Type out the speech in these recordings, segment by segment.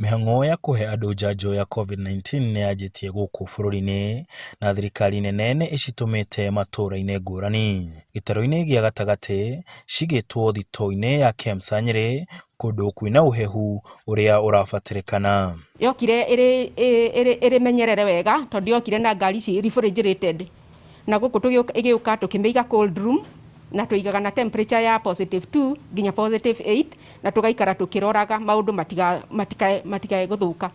Mĩhang'o ya kũhe andũ njanjo ya Covid-19 nĩ yanjĩtie gũkũ bũrũri-inĩ na thirikari nene nĩ ĩcitũmĩte matũũra-inĩ ngũrani. Gĩtarũ-inĩ gĩa gatagatĩ cigĩtwo thitoo-inĩ ya KEMSA Nyĩrĩ kũndũ kwĩna ũhehu ũrĩa ũrabatarĩkana. Yokire ĩrĩ ĩrĩ ĩrĩ menyerere wega tondũ yokire na ngari ici refrigerated, na gũkũ ĩgĩũka tũkĩmĩiga cold room, na tũigaga na temperature ya positive 2 nginya positive 8, na tũgaikara tũkĩroraga maũndũ matikae gũthũka.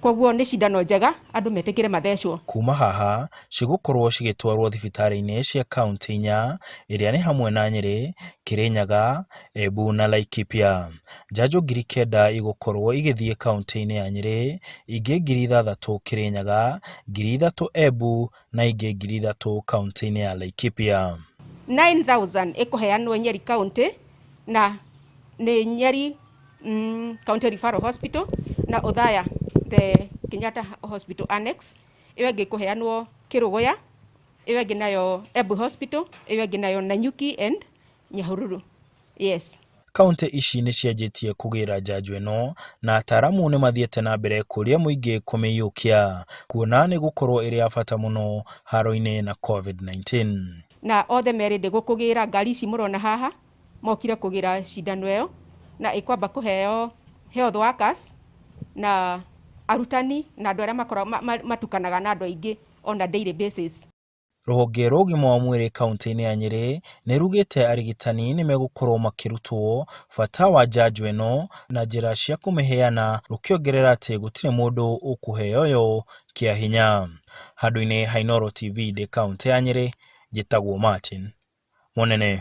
Koguo nĩ cindano njega andũ metĩkĩre mathecwo. Kuma haha cigũkorwo cigĩtwarwo thibitarĩ-inĩ cia kauntĩ inya ĩrĩa nĩ hamwe na Nyĩrĩ, Kĩrĩnyaga, Embu na Laikipia. Njanjo 9,000 igũkorwo igĩthiĩ kauntĩ-inĩ ya Nyĩrĩ, ingĩ 6,000 Kĩrĩnyaga, 3,000 Embu na ingĩ 3,000 kauntĩ-inĩ ya Laikipia. 9000 ĩkũheanwo Nyeri County, na nĩ Nyeri County Referral Hospital na Othaya the Kenyatta Hospital Annex. Ĩyo ĩngĩ ĩkũheanwo Kĩrũgũya, ĩyo ĩngĩ nayo Embu Hospital, ĩyo ĩngĩ nayo Nanyuki and Nyahururu. Yes. Kauntĩ ici nĩ cianjĩtie kũgĩra njanjo ĩno na ataaramu nĩ mathiĩte na mbere kũria mũingĩ kũmĩiyũkia kuona nĩ gũkorwo ĩrĩ ya bata mũno haro-inĩ na Covid-19. Na othe merĩ gũkũgĩra ngari ici mũrona haha mokire kũgĩra cindano ĩyo, na ĩkwamba kũheo health workers na arutani na andũ arĩa makoragwo matukanaga na andũ aingĩ on a daily basis. Rũhonge rwa ũgima wa mwĩrĩ kauntĩ-inĩ ya Nyĩrĩ nĩ rugĩte arigitani nĩ megũkorwo makĩrutwo bata wa njanjo ĩno na njĩra cia kũmĩheana, rũkĩongerera atĩ gũtirĩ mũndũ ũkũheo yo kĩa hinya. Handũ-inĩ ha Inooro TV ndĩ kauntĩ ya Nyĩrĩ, njĩtagwo Martin Mũnene.